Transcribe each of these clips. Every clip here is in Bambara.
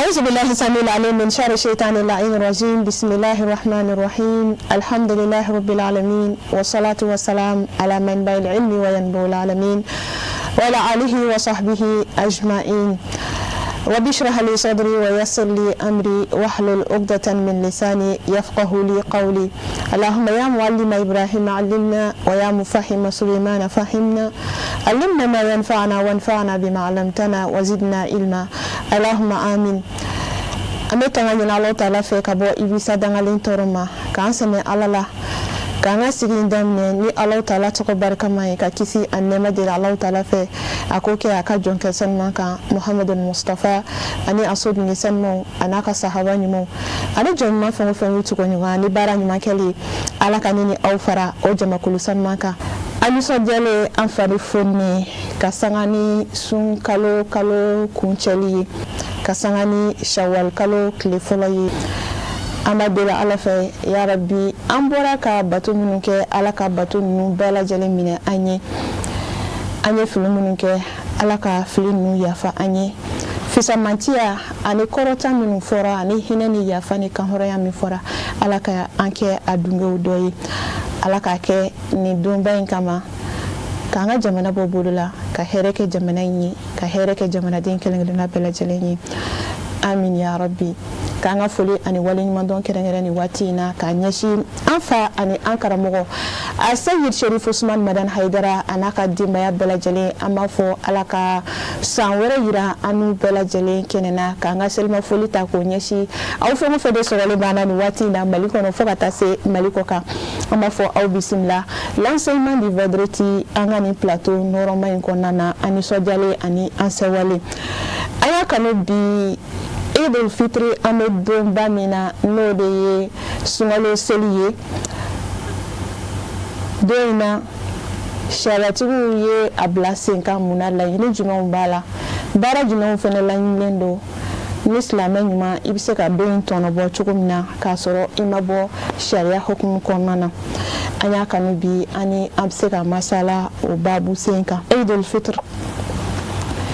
أعوذ بالله السميع العليم من شر الشيطان اللعين الرجيم. بسم الله الرحمن الرحيم. الحمد لله رب العالمين، والصلاة والسلام على منبع العلم وينبوع العالمين وعلى آله وصحبه أجمعين. رب اشرح لي صدري ويسر لي أمري واحلل عقدة من لساني يفقه لي قولي. اللهم يا معلم إبراهيم علمنا، ويا مفهم سليمان فهمنا، علمنا ما ينفعنا وانفعنا بما علمتنا وزدنا علما، اللهم آمين. An bɛ tanga ɲini Ala taala fɛ ka bɔ ibisa dangalen tɔɔrɔ ma, k'an sɛmɛ Ala la, k'an ka sigi in daminɛ ni Ala taala tɔgɔ barikama ye, ka kisi a nɛɛma deli Ala taala fɛ, a k'o kɛ a ka jɔnkɛ sanuman kan, Muhamadu Mustafa, ani a sodenw sanumanw, a n'a ka sahaba ɲumanw, ani jɔn ɲuman fɛn o fɛn y'u tugu ɲɔgɔn ni baara ɲuman kɛli. Ala ka ne ni aw fara o jamakulu sanuman kan. An nisɔndiyalen, an fari foni ka sanga ni sun kalo kalo kuncɛli ye, ka sanga ni shawwal kalo tile fɔlɔ ye. An b'a deli Ala fɛ, ya Rabi, an bɔra ka bato minnu kɛ, Ala ka bato ninnu bɛɛ lajɛlen minɛ an ye. An ye fili minnu kɛ, Ala ka fili ninnu yafa an ye. Fisamantiya ani kɔrɔta minnu fɔra, ani hinɛ ni yafa ni kanhɔrɔnya min fɔra, Ala ka an kɛ a dungew dɔ ye. Ala k'a kɛ nin donba in kama k'an ka jamana bɔ bolo la, ka hɛrɛ kɛ jamana in ye, ka hɛrɛ kɛ jamanaden kelen kelenna bɛɛ lajɛlen ye. Amin ya Rabbi. K'an ka foli ani waleɲumandɔn kɛrɛnkɛrɛn nin waati in na k'a ɲɛsin an fa ani an karamɔgɔ a Seyid Sherif Usman Madan Haidara, a n'a ka denbaya bɛɛ lajɛlen. An b'a fɔ Ala ka san wɛrɛ yira an n'u bɛɛ lajɛlen kɛnɛ na. K'an ka selima foli ta k'o ɲɛsin aw fɛn o fɛn de sɔrɔlen b'an na nin waati in na Mali kɔnɔ fo ka taa se Mali kɔ kan, an b'a fɔ aw bisimila l'enseignement du vendredi, an ka nin plateau nɔrɔma in kɔnɔna na. An nisɔndiyalen ani an sɛwalen, an y'a kanu bi Idul Fitri, an bɛ donba min na, n'o de ye sunkalo seli ye. Don in na, sariyatigiw ye a bila sen kan mun na? Laɲini jumɛnw b'a la? Baara jumɛnw fana laɲinilen don? Ni silamɛ ɲuman, i bɛ se ka don in tɔnɔ bɔ cogo min na k'a sɔrɔ i ma bɔ sariya hukumu kɔnɔna na, an y'a kanu bi ani an bɛ se ka masala o baabu sen kan. Idul Fitr,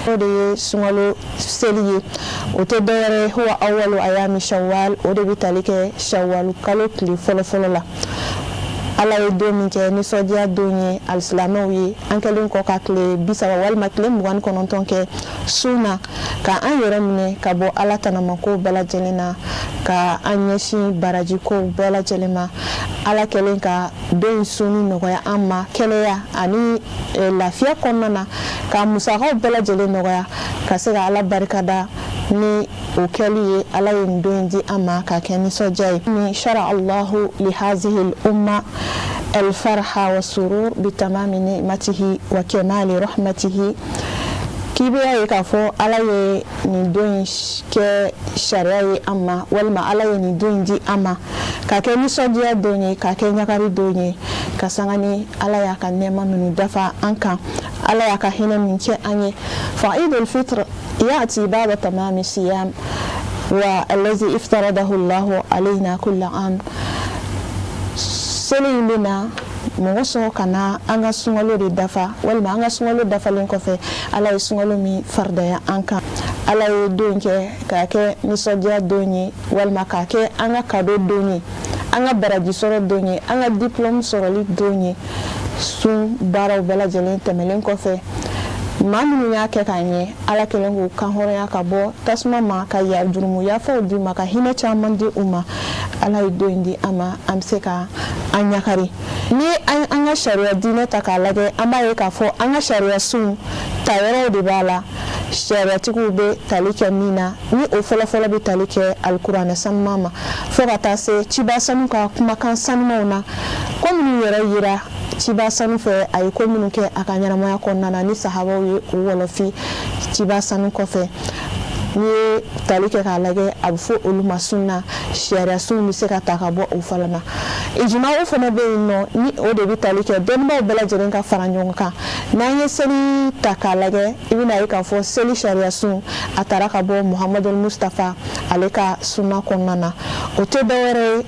o de ye sunkalo seli ye. O tɛ dɔwɛrɛ ye, huwa awalu ayami shawwal, o de bɛ tali kɛ shawwal kalo tile fɔlɔ-fɔlɔ la. Ala ye don min kɛ nisɔndiya don ye alisilamɛw ye, an kɛlen kɔ ka tile 30 walima tile 29 kɛ sun na, ka an yɛrɛ minɛ ka bɔ Ala tanamako bɛɛ lajɛlen na, ka an ɲɛsin barajikow bɛɛ lajɛlen ma. Ala kɛlen ka don in sunni nɔgɔya an ma kɛnɛya ani lafiya kɔnɔna na, ka musakaw bɛɛ lajɛlen nɔgɔya, ka se ka Ala barikada ni o kɛli ye, Ala ye nin don in di an ma k'a kɛ nisɔndiya ye. Min shara Allahu li hazihi al-umma al-farha wa surur bi tamami ni'matihi wa kamali rahmatihi. K'i bɛ ye k'a fɔ Ala ye nin don in kɛ sariya ye an ma, walima Ala ye nin don in di an ma k'a kɛ nisɔndiya don ye, k'a kɛ ɲagari don ye, ka sanga ni Ala y'a ka nɛɛma minnu dafa an kan, Ala y'a ka hinɛ min kɛ an ye. Fa Idul Fitr ya'ti ba'da tamami siyam wa allazi iftaradahu Allahu alayna kulla am. Seli in bɛ na mɔgɔ sɔrɔ ka na an ka sunkalo de dafa, walima an ka sunkalo dafalen kɔfɛ, Ala ye sunkalo min faridaya an kan. Ala ye don kɛ k'a kɛ nisɔndiya don ye, walima k'a kɛ an ka cadeau don ye, an ka baraji sɔrɔ don ye, an ka diplôme sɔrɔli don ye. Sun baaraw bɛɛ lajɛlen tɛmɛlen kɔfɛ, maa minnu y'a kɛ k'a ɲɛ, Ala kɛlen k'u kan hɔrɔnya ka bɔ tasuma ma, ka jurumu yafaw di u ma, ka hinɛ caman di u ma, Ala ye don in di an ma, an bɛ se ka an ɲagari. Ni an ka sariya diinɛ ta k'a lajɛ, an b'a ye k'a fɔ an ka sariya sun tayɔrɔw de b'a la, sariyatigiw bɛ tali kɛ min na, ni o fɔlɔfɔlɔ bɛ tali kɛ alikuranɛ sanuman ma, fo ka taa se ciba sanu ka kumakan sanumanw na, ko minnu yɛrɛ yira ciba sanu fɛ, a ye ko minnu kɛ a ka ɲɛnamaya kɔnɔna na, ni sahabaw ye o wɔlɔfi ciba sanu kɔfɛ. N'i ye tali kɛ k'a lajɛ, a bɛ fɔ olu ma sunna. Sariya sun bɛ se ka ta ka bɔ o fana na. Ijima o fana bɛ yen nɔ, ni o de bɛ tali kɛ dɔnnibaaw bɛɛ lajɛlen ka fara ɲɔgɔn kan. N'an ye seli ta k'a lajɛ, i bɛna ye k'a fɔ seli sariya sun, a taara ka bɔ Muhamadu Mustafa ale ka sunna kɔnɔna na. O tɛ dɔwɛrɛ ye.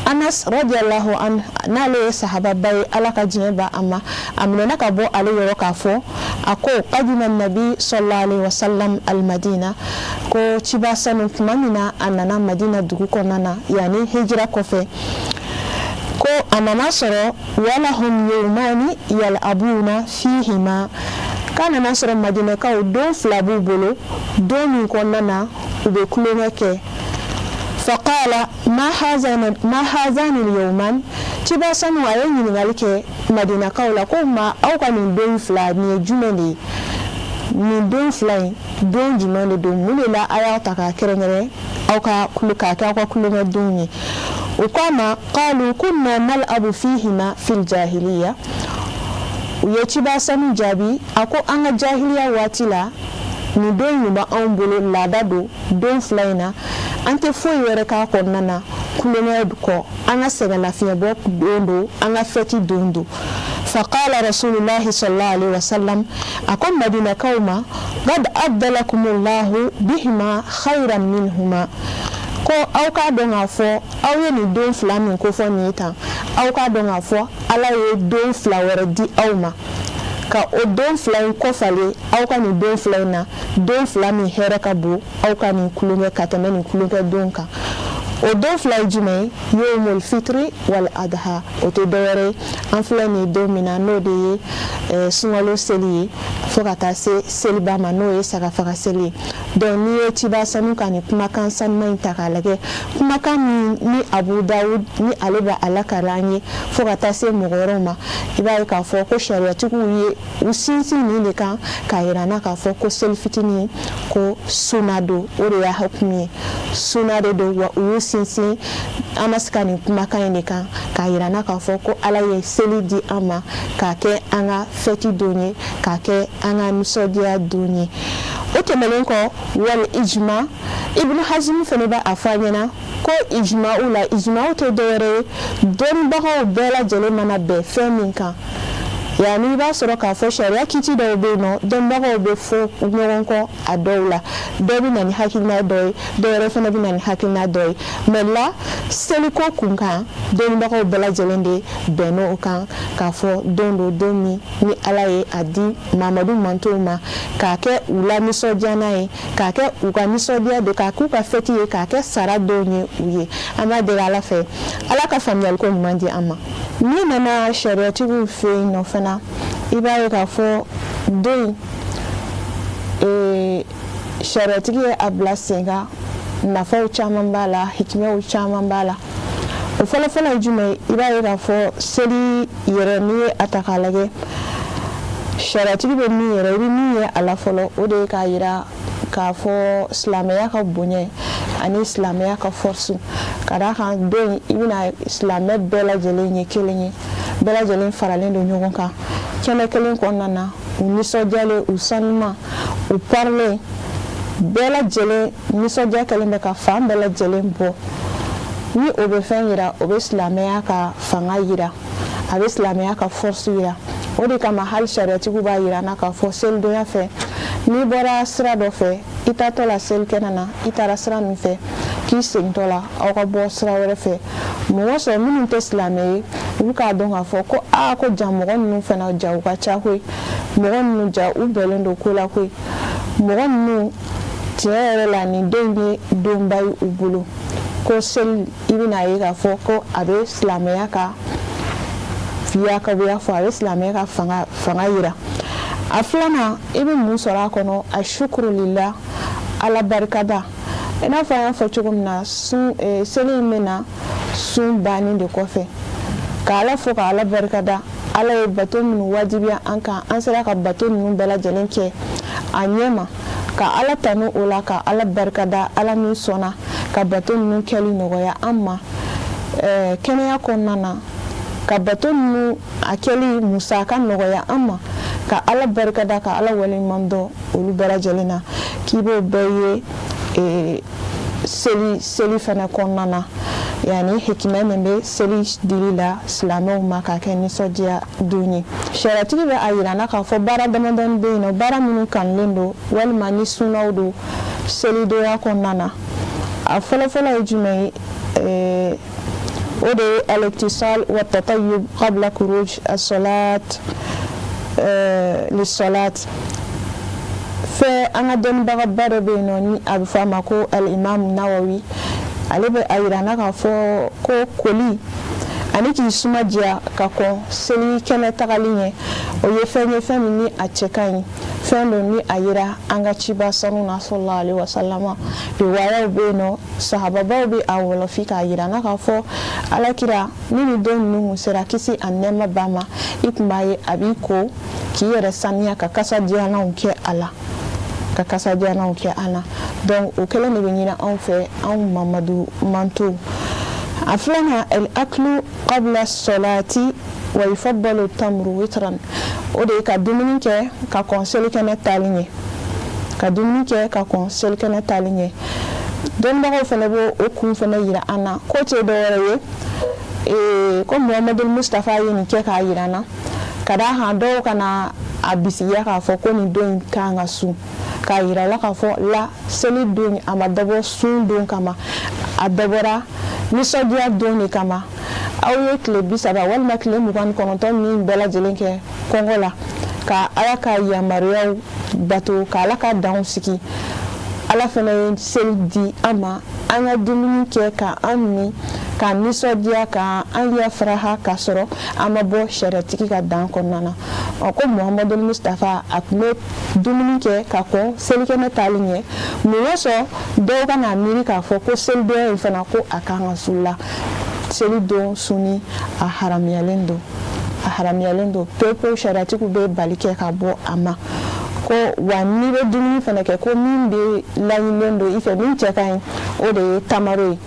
Anas radiyallahu anhu, n'ale ye sahababa ye, Ala ka diɲɛ ba a ma, a minɛna ka bɔ ale yɔrɔ k'a fɔ a ko: qadima nabi sallallahu alaihi wasallam almadina, ko ciba sanu tuma min na a nana Madina dugu kɔnɔna na, yanni hijira kɔfɛ, ko a nana sɔrɔ walahum yawmani yal'abuna fihima, k'a nana sɔrɔ Madinɛkaw don fila b'u bolo, don min kɔnɔna na u bɛ tulonkɛ kɛ. Faqala ma hazani yawman, ciba sanu a ye ɲininkali kɛ Madinakaw la ko ma aw ka nin don fila nin ye jumɛn de ye? Nin don fila in, don jumɛn de don? Mun de la a y'aw ta k'a kɛrɛnkɛrɛn aw ka k'a kɛ aw ka tulonkɛ don ye? U ko a ma: qalu kunna nal'abu fihima fil jahiliya. U ye ciba sanu jaabi a ko an ka jahiliya waati la, nin don in b'anw bolo, laada don. Don fila in na, an tɛ foyi wɛrɛ k'a kɔnɔna na tulonkɛ kɔ, an ka sɛgɛnlafiɲɛbɔ don don, an ka fɛti don don. Faqala rasulullahi sallallahu alaihi wasallam, a ko Madinakaw ma: qad abdalakumullahu bihima khayran minhuma, ko aw k'a dɔn k'a fɔ aw ye nin don fila min kofɔ nin ye tan, aw k'a dɔn k'a fɔ Ala ye don fila wɛrɛ di aw ma ka o don fila in kɔfalen aw ka nin don fila in na, don fila min hɛrɛ ka bon aw ka nin tulonkɛ ka tɛmɛ nin tulonkɛ don kan. O don fila ye jumɛn ye? Yawmul fitri wal adha. O tɛ dɔwɛrɛ ye, an filɛ nin don min na, n'o de ye sunkalo seli ye, fo ka taa se seliba ma, n'o ye sagafaga seli ye. Donc n'i ye ciba sanu ka nin kumakan sanuman in ta k'a lajɛ, kumakan min ni Abu Dawud ni ale bɛ a lakari an ye fo ka taa se mɔgɔ wɛrɛw ma, i b'a ye k'a fɔ ko sariyatigiw ye u sinsin nin de kan k'a yira an na k'a fɔ ko seli fitinin ko suna don. O de y'a hukumu ye, suna de don. Wa u y'u sinsin Anas ka nin kumakan in de kan k'a yira an na k'a fɔ ko Ala ye seli di an ma k'a kɛ an ka fɛti don ye, k'a kɛ an ka nisɔndiya don ye. O tɛmɛnen kɔ, wal ijma, Ibn Hazm fana b'a fɔ an ɲɛna ko ijma'u la, ijma'u tɛ dɔwɛrɛ ye, dɔnnibagaw bɛɛ lajɛlen mana bɛn fɛn min kan. Yani i b'a sɔrɔ k'a fɔ sariya kiti dɔw bɛ yen nɔ, dɔnnibagaw bɛ fɔ ɲɔgɔn kɔ a dɔw la, dɔ bɛ na ni hakilina dɔ ye, dɔ wɛrɛ fana bɛ na ni hakilina dɔ ye. Mais la seliko kun kan, dɔnnibagaw bɛɛ lajɛlen de bɛnn'o o kan k'a fɔ don don, don min ni Ala ye a di Mamadu mantonw ma k'a kɛ u la nisɔndiya n'a ye, k'a kɛ u ka nisɔndiya don, k'a k'u ka fɛti ye, k'a kɛ sara don ye u ye. An b'a deli Ala fɛ, Ala ka faamuyaliko ɲuman di an ma. N'i nana sariyatigiw fɛ yen nɔ fana, i b'a ye k'a fɔ don in, sariyatigi ye a bila sen kan, nafaw caman b'a la, hikimɛw caman b'a la. O fɔlɔfɔlɔ ye jumɛn ye? I b'a ye k'a fɔ seli yɛrɛ, n'i ye a ta k'a lajɛ, sariyatigi bɛ min yɛrɛ, i bɛ min ye a la fɔlɔ, o de ye k'a yira k'a fɔ silamɛya ka bonya ani silamɛya ka force. Ka d'a kan don i bɛna silamɛ bɛɛ lajɛlen ye kelen ye, bɛɛ lajɛlen faralen don ɲɔgɔn kan kɛnɛ kelen kɔnɔna na, u nisɔndiyalen, u sanuman, u parilen, bɛɛ lajɛlen nisɔndiya kɛlen bɛ ka fan bɛɛ lajɛlen bɔ. Ni o bɛ fɛn yira, o bɛ silamɛya ka fanga yira, a bɛ silamɛya ka force yira. O de kama hali sariyatigiw b'a yira an na k'a fɔ selidonya fɛ, n'i bɔra sira dɔ fɛ, i taatɔ la selikɛnɛ na, i taara sira min fɛ, k'i segintɔ la aw ka bɔ sira wɛrɛ fɛ, mɔgɔ sɔrɔ minnu tɛ silamɛ ye, olu k'a dɔn k'a fɔ ko aa, ko ja mɔgɔ ninnu fana ja u ka ca koyi, mɔgɔ ninnu ja u bɛnnen don ko la koyi, mɔgɔ ninnu tiɲɛ yɛrɛ la nin don ye donba ye u bolo. Ko seli, i bɛna ye k'a fɔ ko a bɛ silamɛya ka yakabuya fɔ, a bɛ silamɛya ka fanga yira. A filanan, i bɛ mun sɔrɔ a kɔnɔ? A shukuru lillah, Ala barikada. I n'a fɔ an y'a fɔ cogo min na, sun seli in bɛ na sun banni de kɔfɛ, ka Ala fo, ka Ala barikada. Ala ye bato minnu wajibiya an kan, an sera ka bato ninnu bɛɛ lajɛlen kɛ a ɲɛ ma, ka Ala tanu o la, ka Ala barikada, Ala min sɔnna ka bato ninnu kɛli nɔgɔya an ma kɛnɛya kɔnɔna na, ka bato ninnu a kɛli musaka nɔgɔya an ma, ka Ala barikada, ka Ala waleɲuman dɔn olu bɛɛ lajɛlen na, k'i b'o bɛɛ ye seli fana kɔnɔna na. Yani hikimɛ min bɛ seli dili la silamɛw ma k'a kɛ nisɔndiya don ye, sariyatigi bɛ a yira an na k'a fɔ baara damadɔni bɛ yen nɔ, baara minnu kanulen don walima ni sunaw don selidonya kɔnɔna na. A fɔlɔfɔlɔ ye jumɛn ye? O de ye al-ightisal wa tatayyub qabla khuruj as-salat lis-salat. Fɛ an ka dɔnnibagaba dɔ bɛ yen nɔ, ni a bɛ fɔ a ma ko al-imam Nawawi, ale bɛ a yira an na k'a fɔ ko koli ani k'i suma diya ka kɔn seli kɛnɛ tagali ɲɛ, o ye fɛn ye, fɛn min ni a cɛ ka ɲi, fɛn don ni a yira an ka ciba sanu na sallallahu alaihi wasallam. Riwayaw bɛ yen nɔ, sahababaw bɛ a wɔlɔfi k'a yira an na k'a fɔ Alakira ni nin don ninnu kun sera, kisi ani nɛɛma b'a ma, i tun b'a ye a b'i ko k'i yɛrɛ saniya ka kasa diyalanw kɛ a la, ka kasa diyalanw kɛ a la. Donc o kɛlen de bɛ ɲini anw fɛ, anw Mamadu mantow. A filanan, al aklu qabla salati wa yufaddalu tamru witran. O de ye ka dumuni kɛ ka kɔn selikɛnɛ taali ɲɛ, ka dumuni kɛ ka kɔn selikɛnɛ taali ɲɛ. Dɔnnibagaw fana b'o o kun fana yira an na ko tɛ dɔwɛrɛ ye ko Muhamadu Mustafa ye nin kɛ k'a yira an na, ka d'a kan dɔw kana a bisigiya k'a fɔ ko nin don in kan ka sun, k'a yira la k'a fɔ la seli don a ma dabɔ sun don kama, a dabɔra nisɔndiya don de kama. Aw ye tile 30 walima tile 29 min bɛɛ lajɛlen kɛ kɔngɔ la ka Ala ka yamaruyaw bato, ka Ala ka danw sigi, Ala fana ye seli di an ma, an ka dumuni kɛ ka an min ka nisɔndiya ka an yafaraha, k'a sɔrɔ an ma bɔ sariyatigi ka dan kɔnɔna na. Ɔ ko Muhamadu Mustafa a tun bɛ dumuni kɛ ka kɔn selikɛnɛ taali ɲɛ. Mun kosɔn? Dɔw ka n'a miiri k'a fɔ ko selidonya in fana ko a kan ka sun la. Selidon sunni, a haramuyalen don, a haramuyalen don pewu pewu. Sariyatigiw bɛ bali kɛ ka bɔ a ma ko wa n'i bɛ dumuni fana kɛ, ko min bɛ laɲininen don i fɛ, min cɛ ka ɲi, o de ye tamaro ye.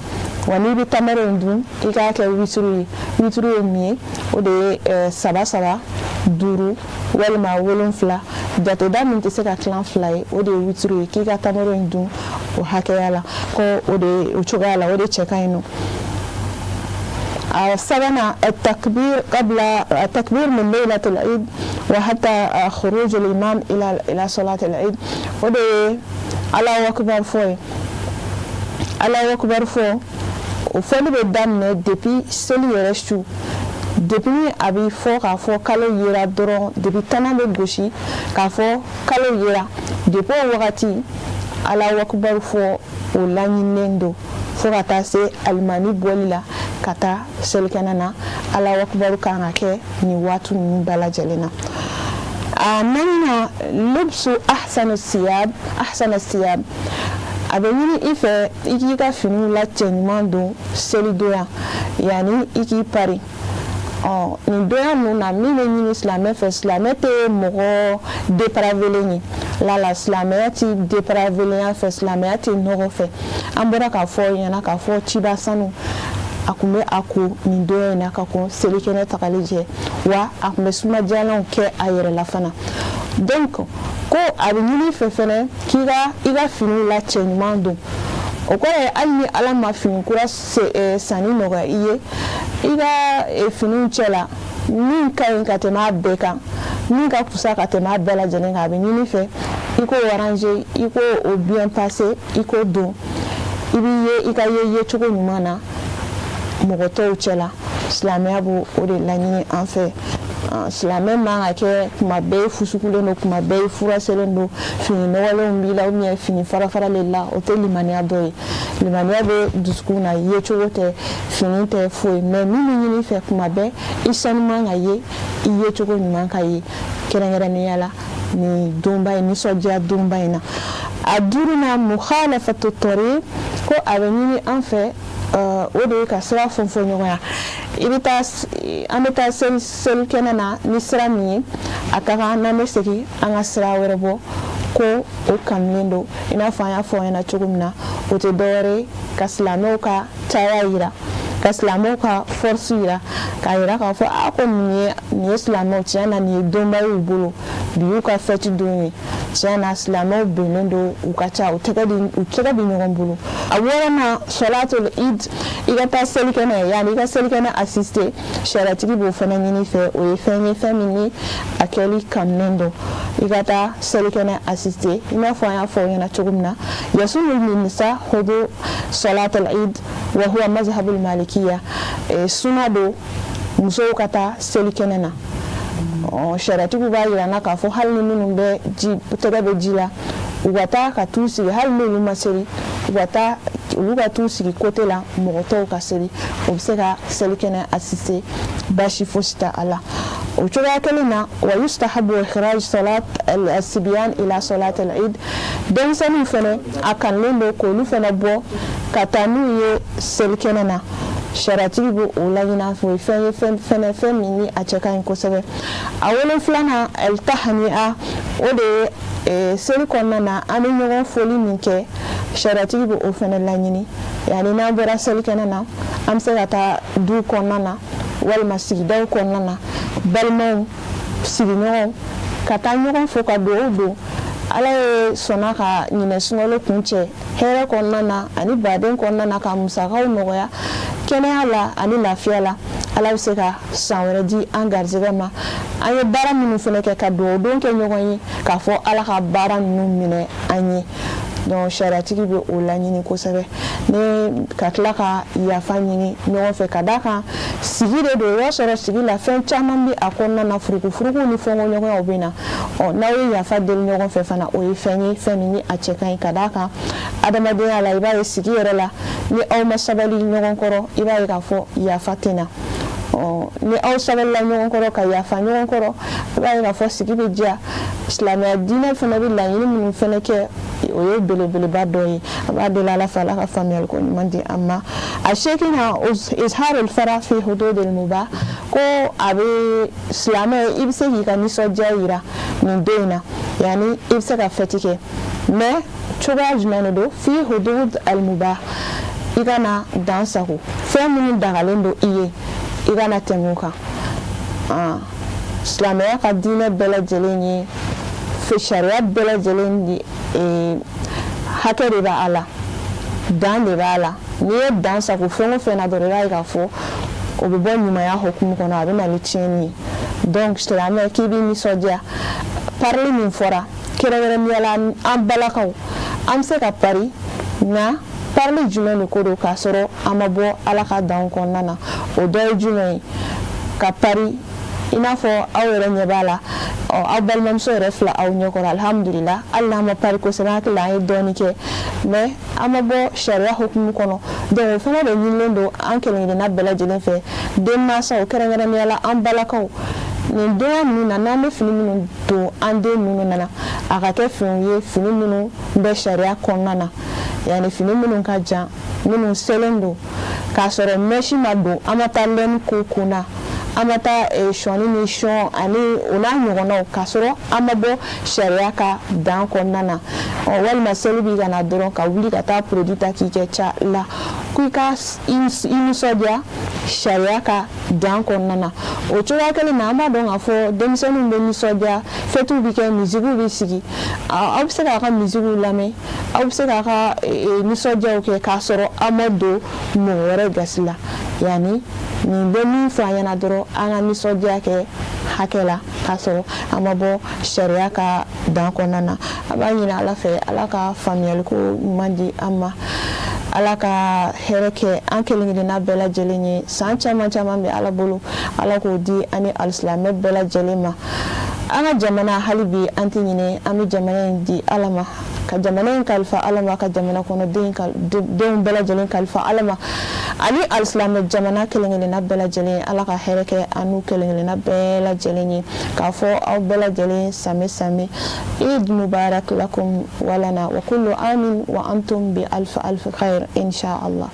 Wa n'i bɛ tamaro in dun, i k'a kɛ wituru ye. Wituru ye min ye, o de ye saba saba, duuru walima wolonfila, jateda min tɛ se ka tilan fila ye, o de ye wituru ye. K'i ka tamaro in dun o hakɛya la, ko o de o cogoya la, o de cɛ ka ɲi nɔ. A sabanan, التكبير قبل التكبير من ليلة العيد وحتى خروج الإمام إلى صلاة العيد. O de ye Allahu akbar fɔ ye. Allahu akbar fɔ, o fɔli bɛ daminɛ depuis seli yɛrɛ su. Depuis a bɛ fɔ k'a fɔ kalo yera dɔrɔn, depuis tana bɛ gosi k'a fɔ kalo yera, depuis o wagati Allahu akbar fɔ, o laɲininen don fo ka taa se alimami bɔli la ka taa selikɛnɛ na. Allahu akbar kan ka kɛ nin waati ninnu bɛɛ lajɛlen na. A naaninan, lubsu ahsanu siyab, ahsana siyab. A bɛ ɲini i fɛ i k'i ka finiw la cɛ ɲuman don selidonya, yanni i k'i pari. Ɔ nin donya ninnu na, min bɛ ɲini silamɛ fɛ, silamɛ tɛ mɔgɔ dépravélen ye lala. Silamɛya ti dépravélen fɛ, silamɛya tɛ nɔgɔ fɛ. An bɔra k'a fɔ ɲɛna k'a fɔ ciba sanu a tun bɛ a ko nin donya in na ka kɔn selikɛnɛ tagali jɛ, wa a tun bɛ sumadiyalanw kɛ a yɛrɛ la fana. Donc ko a bɛ ɲini fɛ fɛnɛ k'i ka i ka finiw la cɛ ɲuman don. O kɔrɔ ye, hali ni Ala ma fini kura sanni nɔgɔya i ye, i ka finiw cɛ la min ka ɲi ka tɛmɛ a bɛɛ kan, min ka fusa ka tɛmɛ a bɛɛ lajɛlen kan, a bɛ ɲini fɛ i k'o arranger, i k'o o bien passer, i k'o don, i b'i ye i ka ye yecogo ɲuman na mɔgɔ tɔw cɛ la. Silamɛya b'o o de laɲini an fɛ. Silamɛ man ka kɛ kuma bɛɛ i fusukulen don, kuma bɛɛ i furaselen don, fini nɔgɔlenw b'i la ou bien fini farafaralen la. O tɛ limaniya dɔ ye. Limaniya bɛ dusukun na, yecogo tɛ, fini tɛ foyi. Mais min bɛ ɲini i fɛ, kuma bɛɛ i sanuman ka ye, i yecogo ɲuman ka ye, kɛrɛnkɛrɛnnenya la nin donba in, nisɔndiya donba in na. A duurunan, mukhalafatu tariq. Ko a bɛ ɲini an fɛ, o de ye ka sira fɔnfɔn ɲɔgɔnya. I bɛ taa, an bɛ taa seli selikɛnɛ na ni sira min ye, a ka kan n'an bɛ segin an ka sira wɛrɛ bɔ, ko o kanulen don. I n'a fɔ an y'a fɔ aw ɲɛna cogo min na, o tɛ dɔwɛrɛ ye ka silamɛw ka caya yira, ka silamɛw ka force yira, k'a yira k'a fɔ a ko nin ye silamɛw, tiɲɛ na nin ye donba ye u bolo, bi y'u ka fɛti don ye. Tiɲɛ na silamɛw bɛnnen don, u ka ca, u tɛgɛ di u tɛgɛ bɛ ɲɔgɔn bolo. A wɔɔrɔnan, sɔlatul id, i ka taa selikɛnɛ, yanni i ka selikɛnɛ assister, sariyatigi b'o fana ɲini fɛ. O ye fɛn ye, fɛn min ni a kɛli kanunen don, i ka taa selikɛnɛ assister. I n'a fɔ an y'a fɔ aw ɲɛna cogo min na, yasunu nisa hudu sɔlatul id. Wa huwa mazhabul malikiya. Suna don musow ka taa selikɛnɛ na. Sariyatigiw b'a jira an na k'a fɔ hali ni minnu bɛ ji tɛgɛ bɛ ji la, u ka taa ka t'u sigi, hali n'olu ma seli, u ka taa, olu ka t'u sigi côté la, mɔgɔ tɔw ka seli. O bɛ se ka selikɛnɛ assister, baasi fosi t'a la. O cogoya kelen na, wa yustahabu ikhraj salat al-sibyan ila salat al-eid. Denmisɛnninw fɛnɛ, a kanulen don k'olu fɛnɛ bɔ ka taa n'u ye selikɛnɛ na. Sariyatigi b'o o laɲini an fɛ. O ye fɛn ye, fɛn fɛnɛ, fɛn min ni a cɛ ka ɲi kosɛbɛ. A wolonfilanan, al-tahni'a, o de ye seli kɔnɔna na, an bɛ ɲɔgɔn foli min kɛ, sariyatigi bɛ o fɛnɛ laɲini. Yani n'an bɔra selikɛnɛ na, an bɛ se ka taa du kɔnɔna na walima sigidaw kɔnɔna na, balimaw, sigiɲɔgɔnw, ka taa ɲɔgɔn fo ka dugawu don. Ala ye sɔnna ka ɲinɛ sunkalo kuncɛ hɛrɛ kɔnɔna na ani baden kɔnɔna na, ka musakaw nɔgɔya, kɛnɛya la ani lafiya la. Ala bɛ se ka san wɛrɛ di an garisɛgɛ ma. An ye baara minnu fana kɛ, ka dugawu don kɛ ɲɔgɔn ye k'a fɔ Ala ka baara ninnu minɛ an ye. Donc sariyatigi bɛ o laɲini kosɛbɛ, ni ka tila ka yafa ɲini ɲɔgɔn fɛ, ka d'a kan sigi de don. O y'a sɔrɔ sigi la, fɛn caman bɛ a kɔnɔna na, furukufuruku ni fɔnkɔɲɔgɔnyaw bɛ na. Ɔ, n'aw ye yafa deli ɲɔgɔn fɛ fana, o ye fɛn ye, fɛn min ni a cɛ ka ɲi, ka d'a kan adamadenya la, i b'a ye sigi yɛrɛ la, ni aw ma sabali ɲɔgɔn kɔrɔ, i b'a ye k'a fɔ yafa tɛ na. Ɔ, ni aw sabalila ɲɔgɔn kɔrɔ ka yafa ɲɔgɔn kɔrɔ, i b'a ye k'a fɔ sigi bɛ diya. Silamɛya diinɛ fana bɛ laɲini minnu fana kɛ, o ye belebeleba dɔ ye. A b'a deli Ala fɛ, Ala ka faamuyali ko ɲuman di an ma. A seegin na, izharul farah fi hududil mubah, ko a bɛ silamɛ, i bɛ se k'i ka nisɔndiya yira nin don in na, yani i bɛ se ka fɛti kɛ, mais cogoya jumɛn de don? Fi hudud al mubah, i kana dan sago. Fɛn minnu dagalen don i ye, i kana tɛmɛ o kan. Silamɛya ka diinɛ bɛɛ lajɛlen ye, sariya bɛɛ lajɛlen ye, hakɛ de b'a la, dan de b'a la. N'i ye dan sago fɛn o fɛn na dɔrɔn, i b'a ye k'a fɔ o bɛ bɔ ɲumanya hukumu kɔnɔ, a bɛ na ni tiɲɛni ye. Donc silamɛ, k'i b'i nisɔndiya, parili min fɔra kɛrɛnkɛrɛnnenya la, an balakaw, an bɛ se ka pari, nka parili jumɛn de ko don k'a sɔrɔ an ma bɔ Ala ka danw kɔnɔna na? O dɔ ye jumɛn ye? Ka pari i n'a fɔ aw yɛrɛ ɲɛ b'a la, aw balimamuso yɛrɛ fila aw ɲɛkɔrɔ. Alhamdulila, hali n'an ma pari kosɛbɛ, an hakili la an ye dɔɔnin kɛ, mais an ma bɔ sariya hukumu kɔnɔ. Donc o fana de ɲinilen don an kelenkelenna bɛɛ lajɛlen fɛ, denmansaw, kɛrɛnkɛrɛnnenya la an balakaw. Nin donya ninnu na, n'an bɛ fini minnu don an den ninnu nana, a ka kɛ finiw ye, fini minnu bɛ sariya kɔnɔna na, yanni fini minnu ka jan, minnu selen don k'a sɔrɔ mèche ma don, an ma taa lɛni ko kun na, an ma taa sɔni ni sɔn ani o n'a ɲɔgɔnnaw, k'a sɔrɔ an ma bɔ sariya ka dan kɔnɔna na. Walima seli b'i ka na dɔrɔn, ka wuli ka taa produit ta k'i kɛ ca la, ko i ka i nisɔndiya sariya ka dan kɔnɔna na. O cogoya kelen na, an b'a dɔn k'a fɔ denmisɛnninw bɛ nisɔndiya, fɛtiw bɛ kɛ, misikiw bɛ sigi. Aw bɛ se k'a ka misikiw lamɛn, aw bɛ se k'a ka nisɔndiyaw kɛ k'a sɔrɔ aw ma don mɔgɔ wɛrɛ gasi la. Yanni nin bɛ min fɔ an ɲɛna dɔrɔn, an ka nisɔndiya kɛ hakɛ la k'a sɔrɔ an ma bɔ sariya ka dan kɔnɔna na. A b'a ɲini Ala fɛ, Ala ka faamuyaliko ɲuman di an ma, Ala ka hɛrɛ kɛ an kelen kelenna bɛɛ lajɛlen ye. San caman caman bɛ Ala bolo, Ala k'o di ani alisilamɛ bɛɛ lajɛlen ma. An ka jamana, hali bi an tɛ ɲinɛ, an bɛ jamana in di Ala ma, ka jamana in kalifa Ala ma, ka jamana kɔnɔden denw bɛɛ lajɛlen kalifa Ala ma, ani alisilamɛ jamana kelen kelenna bɛɛ lajɛlen. Ala ka hɛrɛ kɛ an n'u kelen kelenna bɛɛ lajɛlen ye. K'a fɔ aw bɛɛ lajɛlen same same, Eid Mubarak lakum walana wa kullu amin wa antum bi alf alf khair, insha Allah.